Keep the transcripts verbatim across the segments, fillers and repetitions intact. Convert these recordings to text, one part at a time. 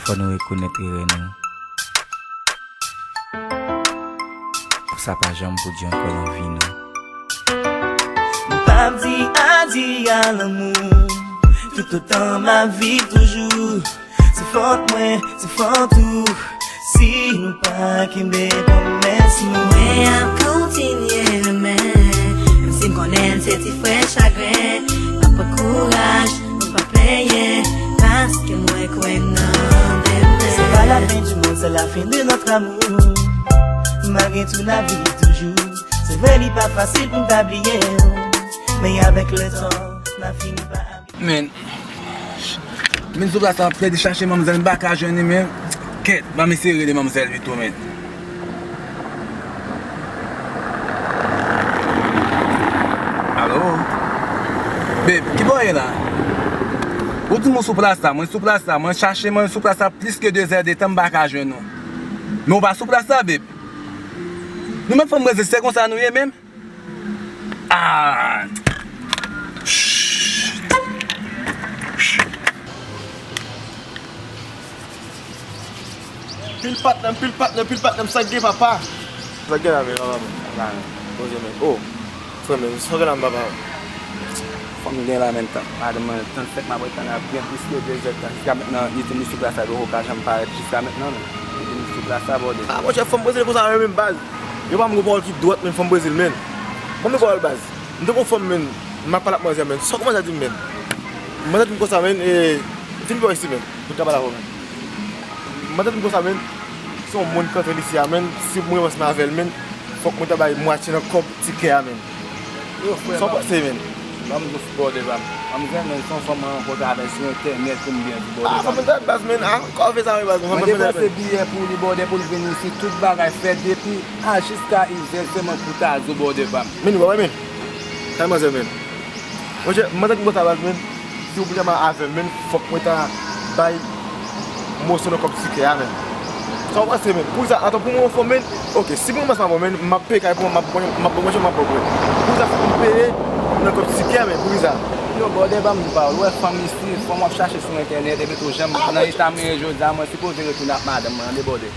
Fò nou rekonèt erè nou. Pou sa pa janm pwodui ankò nan vi nou. M p ap di adi a lanmou. Toutotan m ap viv toujou. Se fòt mwen, se fòt ou. Si nou pa kenbe pwomès nou. Mwen ap kontinye renmen, menm si m konnen se ti frè chagren. M ap pran kouraj, m pa plenyen, paske mwen kwè nan demen. C'est pas la fin du monde, c'est la fin de notre amour. Malgré tout, n ap viv toujou. Se vre, li pa fasil pou m ta bliye w, men avèk le tan, n ap fini pa. Men, men sou plas la, m ap plede chache manmzèl, m pa ka jwenn li, men. Kèt, ban m eseye rele manmzèl pito, men. Alo? Babe, ki bò w ye la? Ou di m ou sou plas la, mwen sou plas la, mwen chache, mwen sou plas la plis ke de zè de tan, m pa ka jwenn ou. Men ou pa sou plas la, babe. Nou menm fanm Brezil, se konsa nou ye menm? Ah! Pil patnè m, pil patnè m, pil patnè m, sa k gen, papa? Sa k gen la, men, papa m? Poze men. Oh, frè m, sa k gen la, papa? Fanm gen la, men, tan. Madanm mwen, tan fèt, m ap tann la byen plis ke de zè tan. Jiska mentnan, li di m li sou plas la, li poko ka janm parèt jiska mentnan, non. Li di m li sou plas la, bòdè. Ah, monchè, fanm Brezil konsa, yo menm baz. Yo ban m gon pawòl ki dwòt, men fanm Brezil, men. Ban m gon pawòl baz. M te gon fanm, men. M ap pale ak manzè, men. Sa manzè di m, men? Manzè di m konsa, men, e, vin bò isi, men. Pou n ka pale avè w, men. Manzè di m konsa, men. Se yon moun k antre isi a, men. Si mwen ranse avè l, men. Fòk mwen ta bay mwatye nan kòb tikè a, men. Yo, frè, sa w panse, men? Ban m di w, bòdè, ban m. Manzè, men, se yon fanm mwen rankontre avè l sou entènèt, pou m byen di, bòdè, ban m. Ah, fanm entènèt baz, men. Ah, kò fè sa, men, baz, men. Mwen depanse biyè pou li, bòdè, pou l vin isi, tout bagay fèt depi A jiska Z, sèlman pou ta zo bòdè pa m. Men, ou pa wè, men. Kay manzè, men. Monchè, manzè ki konsa baz, men. Si w vle avè m, men, fòk mwen ta bay moso nan kòb tikè a, men. Sa w panse, men? Pou sa, atann pou mwen, fò, men. Ok, si mwen mas pa bon, men, m ap peye kay pou mwen, m ap bon, m ap bon manje, m ap bon bwè. Pou sa, fòk mwen peye nan kòb tikè, men, pou sa. Yo, bòdè, ban m di pa w. Ou wè fanm isi, fanm w ap chache sou entènèt, epi tou jan m nan eta m ye jodi a, mwen sipoze retounen ak madanm mwen, tande, bòdè.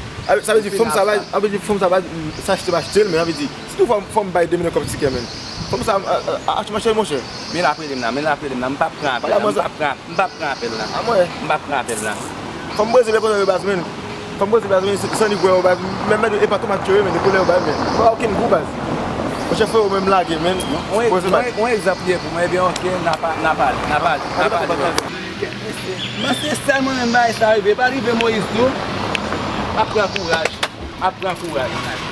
Sa vle di fanm sa baz, sa vle di fanm sa baz, m, sa achte m achte l, men sa vle di, si tou fò, fò m bay de milyon kòb tikè, men. Fanm sa, a, a, achte m achte l, monchè. Men l ap rele m nan, men l ap rele m nan, m p ap pran apèl la, m p ap pran, m p ap pran apèl la. M p ap pran apèl la. Fanm Brezil, e konnen yo baz, men. Fanm Brezil, baz, men, se, se ni gwè yo baz, men, men, e pa tou match yo ye, men, de koulè yo baz, men. Pa okenn gou baz. Monchè, frè yo menm lage, men. Yon, yon, yon egzanp li ye pou mwen, ebyen, ok, n a pa, n a pale, n a pale, n a pale. Mwen se sèl mwen menm bagay sa rive, pa rive Moyiz tou. Ap pran kouraj, ap pran kouraj.